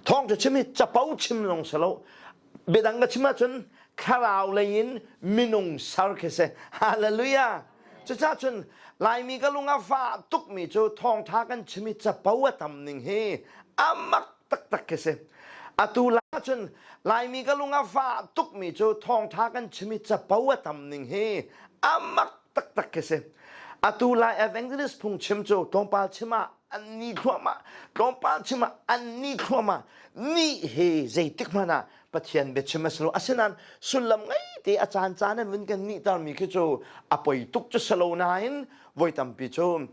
Thawngṭha chim hi capo chim lawng si lo. Biadang ka chim ahcun thlarau lei in minung ser khi si. Hallelujah! Cucaah cun Laimi ka lung a fah tukmi cu thawngṭha kan chim i capo a tam ning hi a mak taktak khi si. Atu la cun Laimi ka lung a fah tukmi cu thawngṭha kan chim i capo a tam ning hi a mak taktak khi si. Atu Lai evangelist phungchim cu tlawmpal chim ah an ni thluahmah, tlawmpal chim ah an ni thluahmah. Ni hi zeitik hmanh ah Pathian biachim a si lo. Asinain sullam ngei te a caan caan in vun kan nihtermi khi cu a poi tuk cu si lo nain voi tampi cu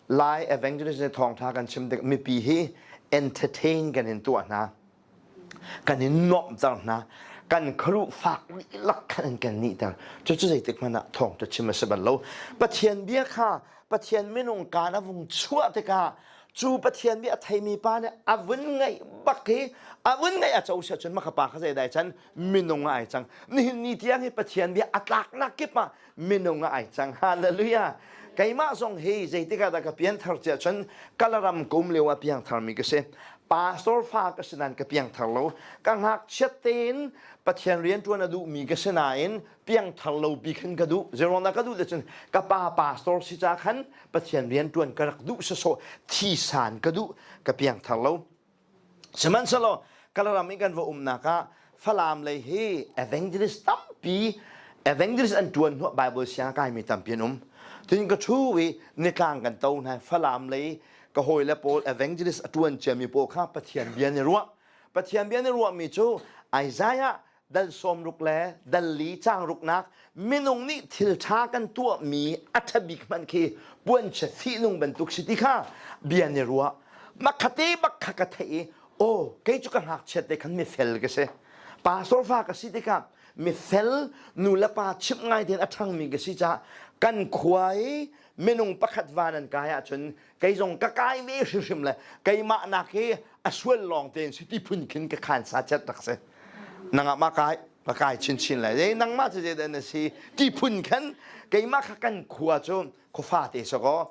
Lai evangelist nih thawngṭha kan chim tik mipi hi entertain kan in tuah hna. Kan in nuamhter hna. Kan khuaruh fak dihlak khan in kan nihter. Cucu zeitik hmanh ah thawngṭha chim a si bal lo. Pathian bia kha Pathian minung kaan a vung chuah tikah cu Pathian bia a theimi pa nih a vun ngaih bak hi a vun ngaih a co si ahcun maka pa kha zeidai can minung ah ai cang. Nihin ni tiang hi Pathian bia a tlaknak kip ah minung ah ai cang. Hallelujah. Keimah zong hi zeitik ah dah ka pianthar tiah cun Kalaram kum lio ah piangtharmi ka si. Pastor fa ka si nain ka piangthar lo. Ka ngakchiat tein Pathian rianṭuan a duhmi ka si nain piangthar lo pi khan ka duh. Zeiruang dah ka duh cun ka pa pastor si ca khan Pathian rianṭuan ka rak duh sawsawh thisan ka duh ka piangthar lo. Sihmanhsehlaw Kalaram i kan va umnak ah Falam lei hi evangelist tampi evangelist an ṭuan hnuah Bible siang a kaimi tampi an um. Tin ka ṭhu i nitlang kan to hna Falam lei ka hawile pawl evangelist a ṭuan ciami pawl kha Pathian bia an i ruah. Pathian bia an i ruahmi cu Isaiah dal sawmruk le dal li caang ruknak minung nih thil ṭha kan tuahmi a ṭha bik hmanh khi puanchia fihnung bantuk si ti kha bia ni ruah makhate bak kha ka theih i aw kei cu ka ngakchiat te khan mifel ka si pastor fa ka si tikah mifel nu le pa chimh ngai tein a ṭhangmi ka si caah kan khua i minung pakhat van an kai ahcun kei zong ka kai ve hrimhrim le keimah nak hi a sual lawng tein si ti phun khin ka khan sa chet rak si nangah ma kai ka kai chinchin lai ei nangmah cu zeidah na si ti phun khan keimah kha kan khua cu khuafa te sakaw.